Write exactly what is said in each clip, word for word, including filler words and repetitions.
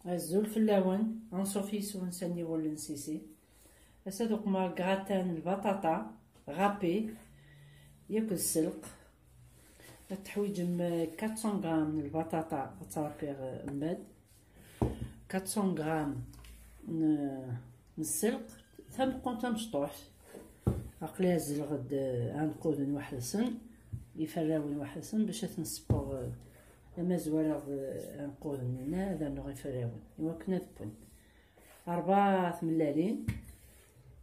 Azul fell-awen, anṣuf yes-wen s aniwel n Sisi. Ass-a ad uqmeɣ gratin n lbaṭaṭa, râpé, yakk d sselq. Ad teḥwiǧem, eh, quatre cents grammes n lbaṭaṭa ad tt-râpiɣ, eh, mbad. Quatre cents grammes n, n sselq, tameqqunt tamecṭuḥt. Aql-i ɛezzleɣ-d, eh, iɛenquden weḥd-sen, iferrawen weḥd-sen, bac ad ten-ssewweɣ, eh, ama zwareɣ, eh, iɛenquden-nni, ad rnuɣ iferrawen, iwakken ad wwen. Rebɛa tmellalin,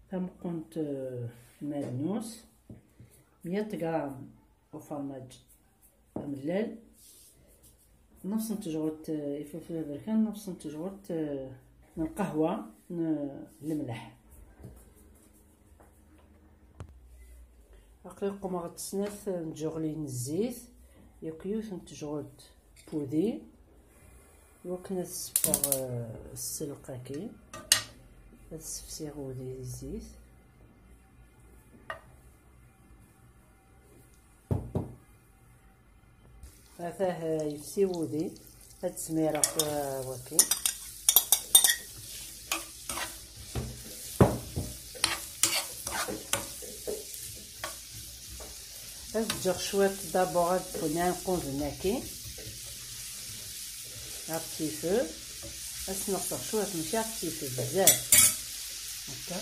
tameqqunt, eh, n malnus, meyya gram ufermaǧ amellal, nefṣ n tejɣelt, eh, ifelfel aberkan, nefṣ n tejɣelt, eh, n lqahwa n, n lemleḥ. Aql-i qqumeɣ-d snat n tjeɣlin n zzit, yakk yiwet n tjeɣlt n wudi, iwakken ad ssewweɣ, eh, sselq-agi, ad ssefsiɣ wudi di zzit. Atah, eh, yefsi wudi, ad d-smireɣ, eh, waki. Ad ǧǧeɣ cwiṭ d'abord ad d-wwen iɛenquden-agi. Un petit peu. Ad sneɣseɣ cwiṭ, mačči un petit peu, bezzaf. Akka.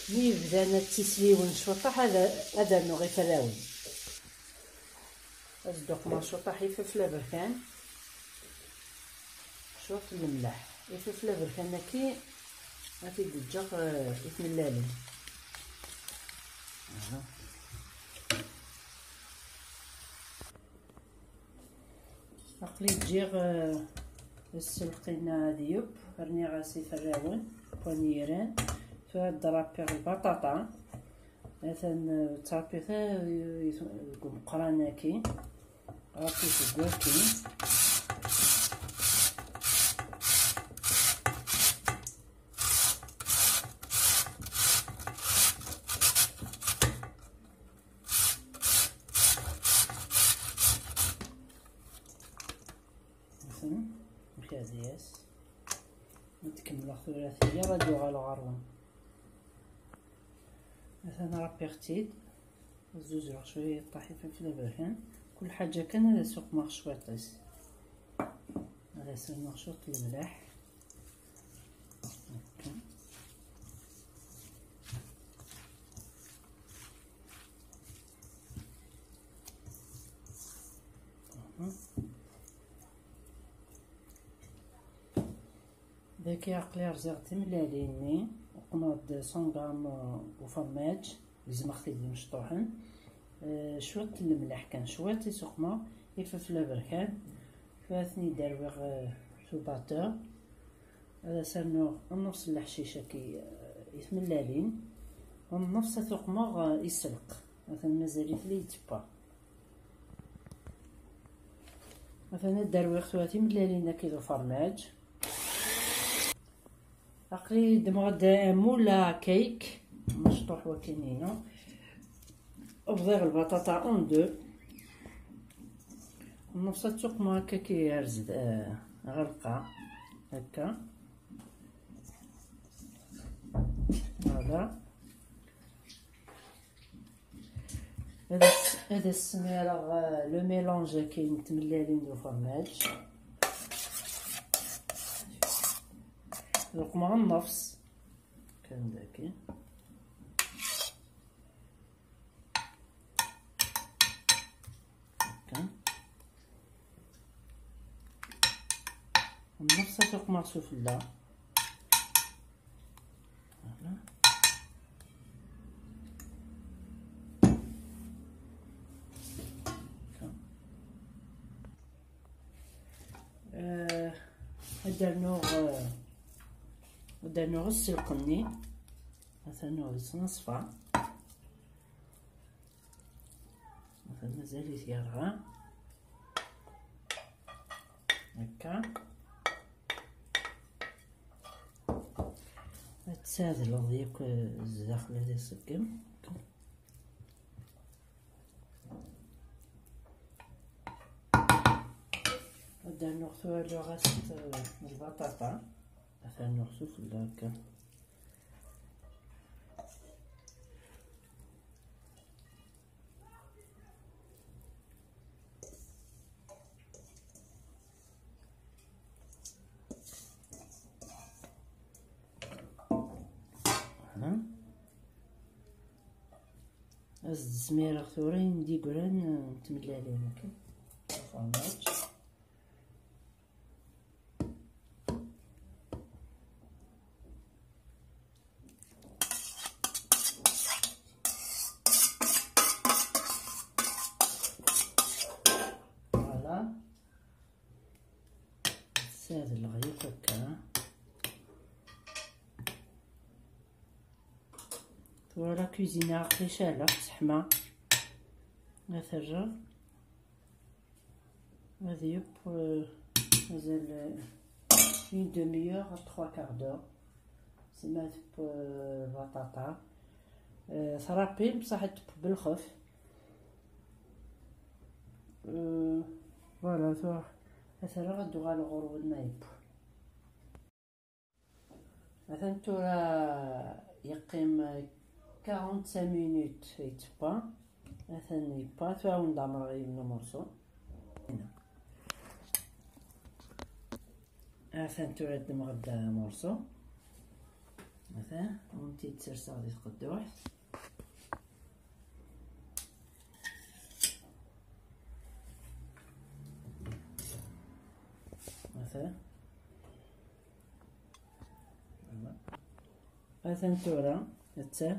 Mi bdan ad ttisliwen cwiṭaḥ, ad, ad rnuɣ iferrawen. Ad d-uqmeɣ cwiṭaḥ ifefla berkan, cwiṭ n lemleḥ. Ifefla berkan-agi ad t-id-ǧǧeɣ, eh, i tmellalin. Aha. Aql-i ǧǧiɣ, eh, sselq-inna ad yeww, rniɣ-as iferrawen, pwaniran. Tura ad d-râpiɣ lbaṭaṭa. Atan, eh, ttṛapiɣ-t, eh, deg umeqqran-agi. Râpiɣ-t deg wakin. Atan, amek ad yas. Ad kemmleɣ tura tiyaḍ, ad uɣaleɣ ɣer-wen. Atan râpiɣ-t-id. Ad zuzreɣ cwiya yeṭṭaḥ ifefla berkan. Kul ḥaǧa kan ad as-uqmeɣ cwiṭ-is. Ad as-rnuɣ cwiṭ n lemleḥ. Akka. Aha. Dagi aql-i rẓiɣ timellalin-nni, uqmeɣ-d cent grammes ufermaǧ, gezmeɣ-t-id d imecṭuḥen. Eh, cwiṭ n lemleḥ kan, cwiṭ i s-uqmeɣ, ifefla berkan. Tura ad ten-id-rwiɣ, eh, s ubatteur. Ad as-rnuɣ nnefṣ n leḥcic-agi, eh, i tmellalin, u nnefṣ ad t-uqmeɣ, eh, i sselq. Atan mazal-it la yettebba. Atan ad d-rwiɣ tura timellalin-agi d ufermaǧ. Aql-i ddmeɣ-d moule à cake, mecṭuḥ wakin-inu. Bḍiɣ lbaṭaṭa en deux. Nnefṣ ad tuqmeɣ akka ki ar zd-, eh, ɣer lqaɛ. Akka. Voilà. Ad as-, ad as-smireɣ, eh, le mélange-agi n tmellalin d ufermaǧ. Leqmeɣ nnefṣ. Kan dagi. Kan. Nnefṣ ad t-uqmeɣ sufella. Voilà. Eh, ad d-rnuɣ, eh, ad d-rnuɣ sselq-nni. Atan ur yettneṣfa. Atan mazal-it yerɣa. Akka. Ad tɛedleḍ yakk, eh, zdaxel ad iṣeggem. Akka. Ad rnuɣ tura luɣast, eh, n lbaṭaṭa. Ad rnuɣ sufella akka. Aha. Ad s-d-smireɣ tura ayen d-yeggran, eh, n tmellalin, akka. Tafernaǧ. Voilà. Sad lɣif akka. Tura la cuisine aqlic ala teḥma. Ad t-rreɣ. Ad yeww, euh, mazal, euh, une demi-heure, trois quarts d'heure. Sima teww, euh, lbaṭaṭa. Euh, trapim, bṣaḥ ad teww belxef. Euh, voilà, tura ad t-rreɣ ad d-uɣaleɣ ɣur-wen ma yeww. Atan tura yeqqim quarante-cinq minutes yettewwa. Atan yewwa, tura ad wen-d-ɛemmreɣ yiwen umurṣu. Atan tura ddmeɣ-d amurṣu. Atan, ad wen-t-id-serseɣ di tqedduḥt. Atan. Atan tura, atta,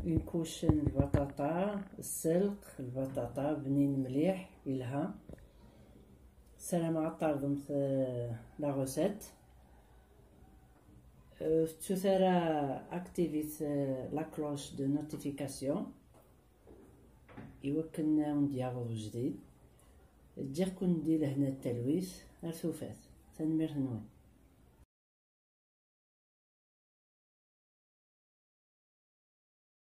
une couche n lbaṭaṭa, sselq, lbaṭaṭa bnin mliḥ, yelha. Ssarameɣ ad terḍemt, eh, la recette. Eh, ur tettut ara activit, eh, la cloche de notification. Iwakken ad wen-d-yaweḍ ujdid. Ǧǧiɣ-ken di lehna d talwit, ar tufat. Tanemmirt-nwen.